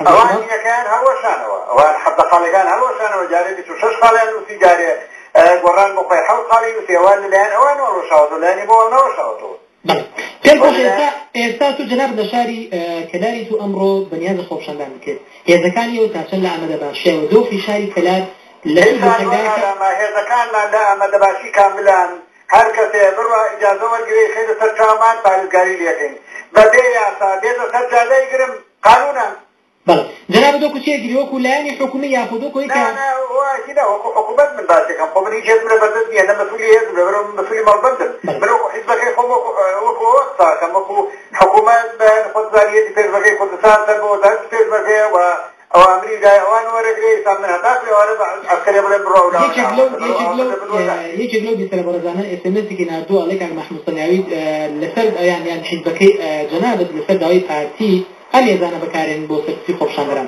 حەڤدە ئەوان شوبات؟ هینەکەیان هەڵوەشانەوە، ئەوان 17 خاڵەکان هەڵوەشانەوە، جارێ 26 خاڵیان نووسی، جارێ گۆڕان بۆ خۆی 7 خاڵی نووسی، ئەوان لەلایەن ئەوانەوە هەڵوەشاوەتەوە، لایەن ئێمەوە هەڵنەوەشاوەتەوە. بەڵێ پێم ئەوە خۆشە ئێستا لەلایەن ئێستا تۆ جەنابت لە شاری کەلاریت و ئەمڕۆ بەنیازە خۆپیشاندان بکرێت، هێزەکانی ئێوە تا چەند لە ئامادەباشییە و دۆخی شاری کەلار لە چ ئێستا زۆر دۆخێکدایە کە ئارامە، هێزەکانمان لە ئامادەباشی کاملان، هەر کەسێ بڕوا ئیجازە وەرگرێ ئیخەیتە سەر چاومان پارێزگاری لێکەین، بە بێ یاسا بێتە سەر جادە ئیگرم، قانونە. بەڵێ جەنابت وەکو چی ئەگری وەکو لایەنی حکومی یاخود وەکو ئەوی نا کە. نا وا هی نا وەکو حکومەت من باسێکەم خۆ من هیچ هێزم لە بەردەست نییە نە مەسولی هێزم لەبەرئەوە من مەسولی مەڵبەندم بەڵێ. من وەکو حیزبەکەی خۆم وەکو وەکو ئەوە قسە ئەکەم وەکو حکومەت من خۆتزانی هێزی پێشمەرگەی کوردستان سەر بە وەزارەتی پێشمەرگەیە و ئەوامری لای ئەوان وەرەگرێ ئیستا من هەتاکو ئێوارە بە عەسکەرێ بڵێم بڕۆ ئەولاوە یەکێک لەو ناوە لەبەرئەوە یەکێک ئەوامر لەو لە من وەرناگرێ. یەکێک لەو بیسەرە بەڕێزانە ئێس ئێم ئێسێکی ناردووە ئەڵێ کاک مەحموود سەنگاوی لەسەر یان یان حیزبەکەی جەنابت لەسەر داوای پارتی ئەم هێزانە بەکارێن بۆ سەرکوتی خۆپیشاندەران.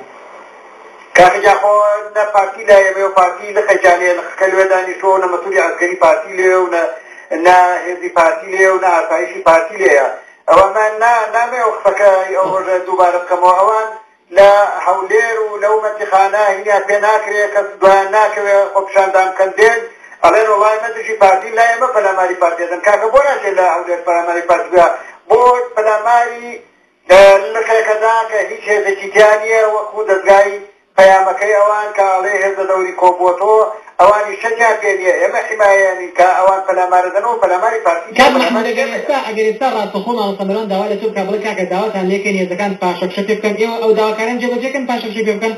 کاکە گیان خۆ نە پارتی لای ئێمەیە و پارتی لقێکیان هەیە لقەکە لەوێ دانیشتووە و نە مەسولی عەسکەری پارتی لێیە و نە نە هێزی پارتی لێیە و نە ئاسایشی پارتی لێیە ئەوە من نا نامەوێ ئەو قسەکە ئەو ڕۆژە دووبارە بکەمەوە ئەوان لە هەولێر و لەو مەنتیقانە هینیان پێ ناکرێ کەس دوایان ناکەوێ خۆپیشاندان بکەن دێن ئەڵێن وەڵای ئێمە دژی پارتین لای ئێمە پەلاماری پارتی ئەدەن کاکە بۆ ناچێ لە هەولێر پەلاماری پارتی بدا بۆ پەلاماری لقێکەدا کە هیچ هێزێکی تیا نییە وەکو دەزگای پەیامەکەی ئەوان کە ئەڵێ هێز لە دەوری کۆبووەتەوە ئەوانیش چەکیان پێ نییە ئێمە حیمایەیانین کە ئەوان پەلامارەدەنەوە پەلاماری پارتی نییە کاک محمود پەلاماری ئەگەر ئێمەیە. ئێستا ئەگەر ئێستا ڕاستەخۆ مامۆستا مەروان داوا لە تۆ بکا بڵێ کاکە داواتان لێکەین هێزەکان پاشەکشە پێ بکەن ئێوە ئەو داواکاریان جێبەجێ کەن پاشەکشە پێ بکەن؟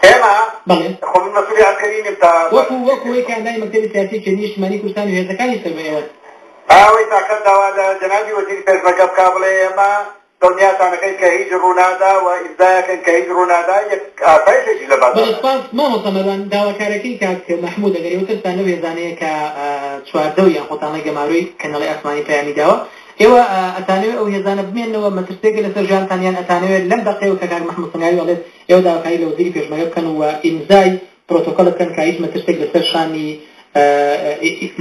ئێمە بەڵێ. خۆ من مەسولی عەسکەری نیم تا وەکو پاشەکشەی وەکو پێ ئەوەی کە بکەم. ئەندامی مەکتەبی سیاسی یەکێتی نیشتمانی کوردستان و هێزەکانی سەر بە ئێوەن. ئەوەی تا کەس داوا لە جەنابی وەزیری پێشمەرگە بکا بڵێ ئێمە دڵنیاتانەکەین کە هیچ ڕوونادا و ئیمزایەکەین کە هیچ ڕوونادا یەک ئاسایشێکیش لە بەڵێ بازاڕ سوپاس مامۆستا مەروان، داواکارەکەی کاک مەحمود ئەگەر ئێوە ترستان لەو هێزانەیە کە چواردەور یان خۆتانڵێ گەمارۆی کەنەڵی ئاسمانی پەیامی داوە ئێوە ئەتانەوێ ئەو هێزانە بمێننەوە مەترسیەکە لەسەر ژیانتان یان ئەتانەوێت لەم دەقەیەوە کە کاک مەحمود سەنگاوی ئەڵێت ئێوە داواکاری لە وەزیری پێشمەرگە بکەن و ئیمزای پرۆتۆکۆل بکەن کە هیچ مەترسێک لەسەر شانی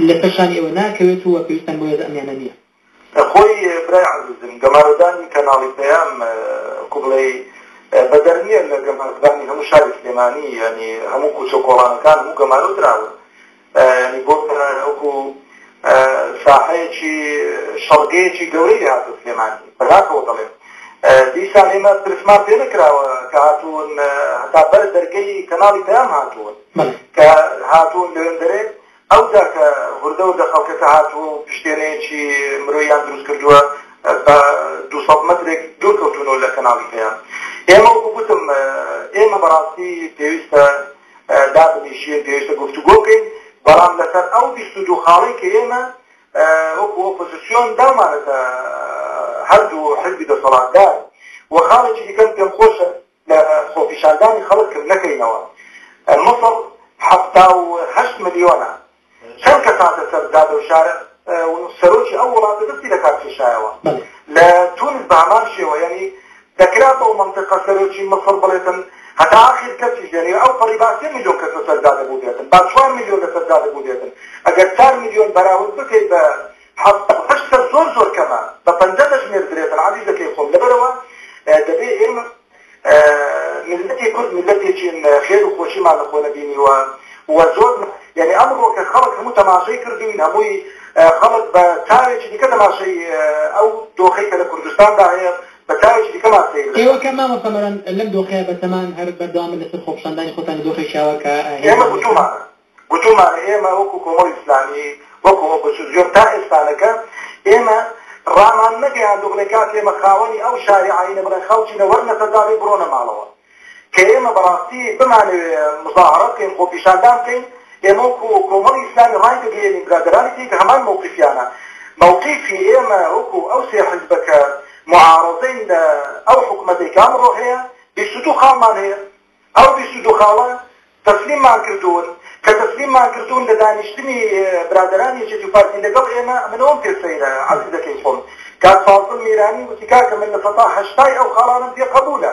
لەسەر شانی ئێوە ناکەوێت و پێویستان بۆ هێزە ئەمنیانە نییە. خۆی برای عەزیزم گەمارۆدانی کەناڵی پەیام وەکو بڵێی بەدەر نییە لە گەمارۆدانی هەموو شاری سلێمانی یانی هەموو کوچە و کۆڵانەکان هەموو گەمارۆ دراون یانی بۆ وەکو ساحەیەکی شەڕگەیەکی گەورەی لێهاتوە سلێمانی بەداخەوە دەڵێم دیسان ئێمە پرسمان پێ نەکراوە کە هاتوون هەتا بەر دەرگەی کەناڵی پەیام هاتوون کە هاتوون لەوێندەرێ ئەوجا کە وردە وردە خەڵکەکە هاتووە و پشتێنەیەکی مرۆییان دروست کردووە بە 200 مەترێک دوور کەوتوونەوە لە کەناڵی پەیام. ئێمە وەکو گوتم ئێمە بەڕاستی پێویستە دابنیشین، پێویستە گفتوگۆ بکەین، بەڵام لەسەر ئەو 22 خاڵەی کە ئێمە وەکو ئۆپۆزسیۆن داومانەتە هەردوو حزبی دەسەڵاتدار و خاڵێکی دیکەم پێم خۆشە لە خۆپیشاندانی خەڵک کەم نەکەینەوە. مصر 78 ملیۆنە چەند کەس هاتە سەر جادە و شارع و سەرۆکی ئەو وڵاتە دەستی لە کار کێشایەوە. لە تونس بە هەمان شێوە یانی دەکرا بەو مەنتیقە سەرۆکی مصر بڵێتن هەتا ئاخیر کەسیش یانی ئەو پەڕی با 3 ملیۆن کەس لەسەر جادە بووبێتن با 4 ملیۆن لەسەر جادە بووبێتن ئەگەر 4 ملیۆن بەراورد بکەیت بە 78 کەس زۆر زۆر کەمە بە پەنجە دەژمێردرێتن عەزیزەکەی خۆم لەبەرئەوە دەبێ ئێمە میللەتی کورد میللەتێکین خێر و خۆشیمان لە خۆ نەبینیوە و زۆر یعنی ئەمڕۆ کە خەڵک هەموو تەماشەی کردوین هەمووی خەڵک بە چاوێکی دیکە تەماشەی ئەو دۆخەی کە لە کوردستاندا هەیە بە چاوێکی دیکەمان سەیر ئێوە دەکەن. کە مامۆستا مەروان لەم دۆخەیە بەتەمان هەر بەردەوامن لەسەر خۆپیشاندانی خۆتان لە دۆخێکی ئاوا کە ئێمە هێزان گوتومانە گوتومانە ئێمە وەکو کۆمەڵی ئیسلامی وەکو ئۆپۆسیزیۆن تا ئێستانەکە ئێمە ڕامان نەگەیاندوو بڵێن کاک ئێمە خاوەنی ئەو شاریعەینە بڵێن خەڵکینە وەرنە سەر جادەی بڕۆنە ماڵەوە کە ئێمە بەڕاستی بمانەوێ مزاهەرە بکەین خۆپیشاندان بکەین ئێمە وەکو کۆمەڵی ئیسلامی ڕایدەگەیەنین برادەرانی تری کە هەمان مەوقیفیانە مەوقیفی ئێمە وەکو ئەو سێ حزبە کە معارەزەین لە ئەو حکومەتەی کە ئەمڕۆ هەیە 22 خاڵمان هەیە ئەو 22 خاڵە تەسلیممان کردوون، کە تەسلیممان کردوون لە دانیشتنی برادەرانی یەکێتی و پارتی لەگەڵ ئێمە، من ئەوەم پێ سەیرە عەزیزەکەی خۆم، کاک فازڵ میرانی وتی کاکە من 80% ئەو خاڵانەم پێ قەبوولە،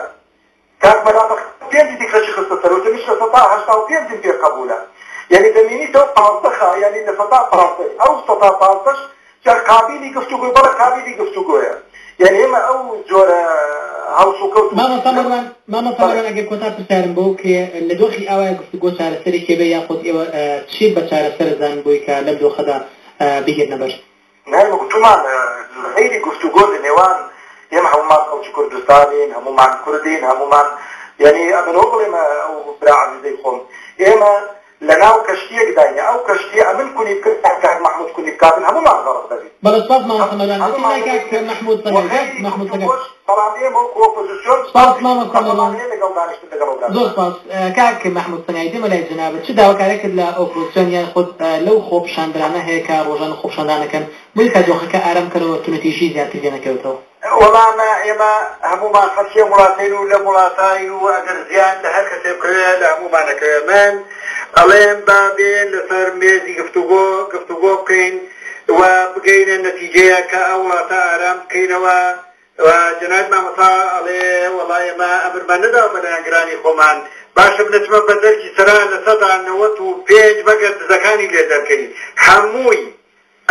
کاک مەلا بەختیار پێنجی دیکەشی خستە سەر وتی منیش 85%م پێ قەبوولە، یانی دەمینیتەوە 15 خا یانی 15% ئەو 15%ش جا قابیلی گفتوگۆی، بەڵێ قابیلی گفتوگۆیە، یانی ئێمە ئەو جۆرە هەڵسوکەوت و مامۆستا مەروان مامۆستا مەروان ئەگەر کۆتا پرسیارم بۆ بکرێ لە دۆخی ئاوایە گفتوگۆ چارەسەرێکی بێ یاخود ئێوە چی بە چارەسەر ئەزانن بۆی کە لەم دۆخەدا بیگرنە بەر؟ نا ئێمە گوتومان غەیری گفتوگۆ لە نێوان ئێمە هەموومان خەڵکی کوردستانین هەموومان کوردین هەموومان یانی ئەمن ئەوە بڵێمە ئەو برا عەزیزەی خۆم ئێمە لە ناو کەشتیەک داینە ئەو کەشتیە ئەمن کونی بکرد کاک مەحمود کونی بکاتن هەموومان غەڕق دەبین. بەڵێ سوپاس مامۆستا مەروان دەچین هەموومان لای کاک دەبین مەحمود و سەنگاوی کاک غەیری مەحمود سەنگاوی گفتوگۆش بەڵام ئێمە وەکو ئۆپۆزسیۆن سوپاس سوپاسی مامۆستا پەڕلەمان مەروان هەیە لەگەڵ دانیشتن لەگەڵ ئەو زۆر دانیشتن. سوپاس کاک مەحمود سەنگاوی دێمە لای جەنابت چ داواکاریەکت لە ئۆپۆزسیۆن یان خود لەو خۆپیشاندەرانە هەیە کە ڕۆژانە خۆپیشاندان ئەکەن بۆی کە دۆخەکە ئارام کەنەوە توندوتیژی زیاتر لێ نەکەوێتەوە؟ وەڵا ئەمە ئێمە هەموومان خەڵکی ئەم وڵاتەین و لەم وڵاتاین و ئەگەر زیان لە هەر کەسێ بکەوێ لە هەموومان ئەکەوێ من ئەڵێم با بێن لەسەر مێزی گفتوگۆ گفتوگۆ بکەین و بگەینە نەتیجەیەک کە ئەو وڵاتە ئارام بکەینەوە و جەنابی مامۆستا ئەڵێ وەڵا ئێمە ئەمرمان نەداوە بە لایەنگرانی خۆمان باشە من ئەچمە بە دەرکی سەرا 95% مەگەر دزەکانی لێ دەرکەی هەمووی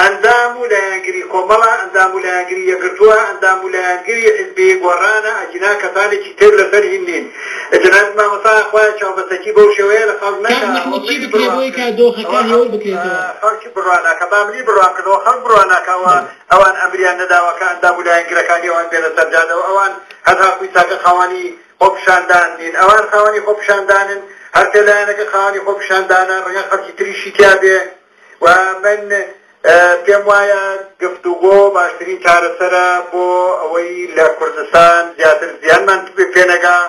ئەندام و لایەنگری کۆمەڵە، ئەندام و لایەنگری یەکگرتووە، ئەندام و لایەنگری حیزبی گۆڕانە، ئەگینا کەسانێکی تر لەسەر هین نین. جەنابی مامۆستا خوایە چاوبەستەکی بەو شێوەیە لە خەڵک کاک نەکا، ئەوە مەحمود چی منی بکرێ بڕوام بۆی کە کرد، دۆخەکە ئەوە هێور بکرێتەوە؟ خەڵکی بڕوا ناکا، با منی بڕوام کرد، ئەوە خەڵک بڕوا ناکا، ئەوە ئەوان ئەمریان نەداوە کە ئەندام و لایەنگرەکانی ئەوان بێنە سەر جادە و ئەوان هەتاکوی تاکە خاوەنی خۆپیشاندان نین، ئەوان خاوەنی خۆپیشاندانن، هەر سێ لایەنەکە خاوەنی خۆپیشاندانە، ڕەنگە خەڵکی تریشی تیا بێ. و من پێم وایە گفتوگۆ باشترین چارەسەرە بۆ ئەوەی لە کوردستان زیاتر زیانمان پێنەگا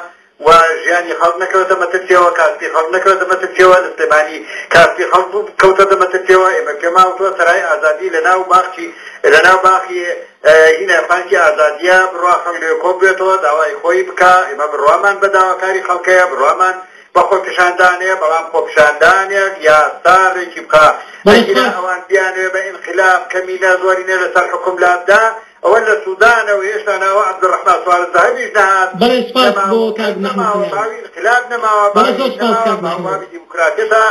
و ژیانی خەڵک نەکەوێتە مەترسیەوە، کاسپی خەڵک نەکەوێتە مەترسیەوە. لە سلێمانی کاسپی خەڵک کەوتەتە مەترسیەوە. ئێمە پێمان وتووە سەرای ئازادی لە ناو باخچی لە ناو باخی هینە پارکی ئازادیە بڕوا خەڵک لەوێ کۆ ببێتەوە داوای خۆی بکا. ئێمە بڕوامان بە داواکاری خەڵکەیە، بڕوامان بە خۆپیشاندانێ، بەڵام خۆپیشاندانێک یاسا ڕێکی بخا، بەڵێ ئەگینا سوپاس. ئەوان بیانەوێ بە ئینقلاب کەمینە زۆرینە لەسەر حوکم لابدا، ئەوە لە سودانە و هێشتا ناوە عەبدولڕەحمان سوارە زەهەبیش نەهات، بەڵێ سوپاس بۆ نەماوە کاک کەس مەحمود نەماوە، سەنگاوی. باوی ئینقلاب نەماوە، بەڵێ باوی زۆر هین سوپاس نەماوە، کاک باو مەحمود. باوی دیموکراتیەتە،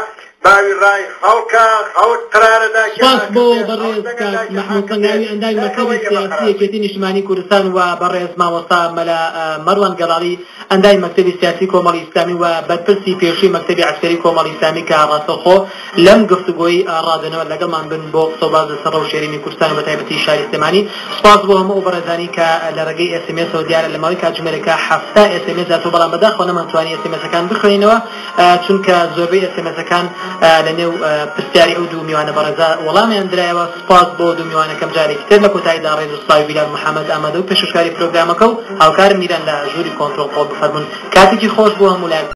باوی ڕای خەڵکە، خەڵک قەرارەدا کێ سوپاس حاکم بۆ بێ، خەڵک بەڕێز دەنگەدا کاک کێ مەحمود حاکم بێ، سەنگاوی ئەندامی نەک مەکتەبی ئەوەی ئێمە سیاسی قەرار یەکێتی نیشتمانی کوردستان و بەڕێز مامۆستا مەلا مەروان گەڵاڵی ئەندامی مەکتەبی سیاسی کۆمەڵی ئیسلامی و بەرپرسی پێشووی مەکتەبی عەسکەری کۆمەڵی ئیسلامی کە ڕاستەوخۆ لەم گفتوگۆی ڕادیۆنەوە لەگەڵمان بن بۆ قسە و باس لەسەر ڕەوشی هەرێمی کوردستان و بەتایبەتی شاری سلێمانی. سوپاس بۆ هەموو ئەو بەڕێزانی کە لە ڕێگەی ئێس ئێم ئێسەوە دیارە لە ماوەی کاتژمێرێکا 70 ئێس ئێم ئێس هاتووە بەڵام بەداخەوە نەمانتوانی ئێس ئێم ئێسەکان بخوێنینەوە چونکە زۆربەی ئێس ئێم ئێسەکان لە نێو پرسیاری ئەو دوو میوانە بەڕێزە وەڵامیان درایەوە. سوپاس بۆ دوو میوانەکەم جارێکی تر لە کۆتاییدا ڕێز و سڵاوی بیلال محەمەد ئامادە و پێشکەشکاری پرۆگرامەکە و هاوکارم میران لە ژووری کۆنترۆڵ قۆڵ بفەرموون. کاتێکی خۆش بۆ هەموو لایەک.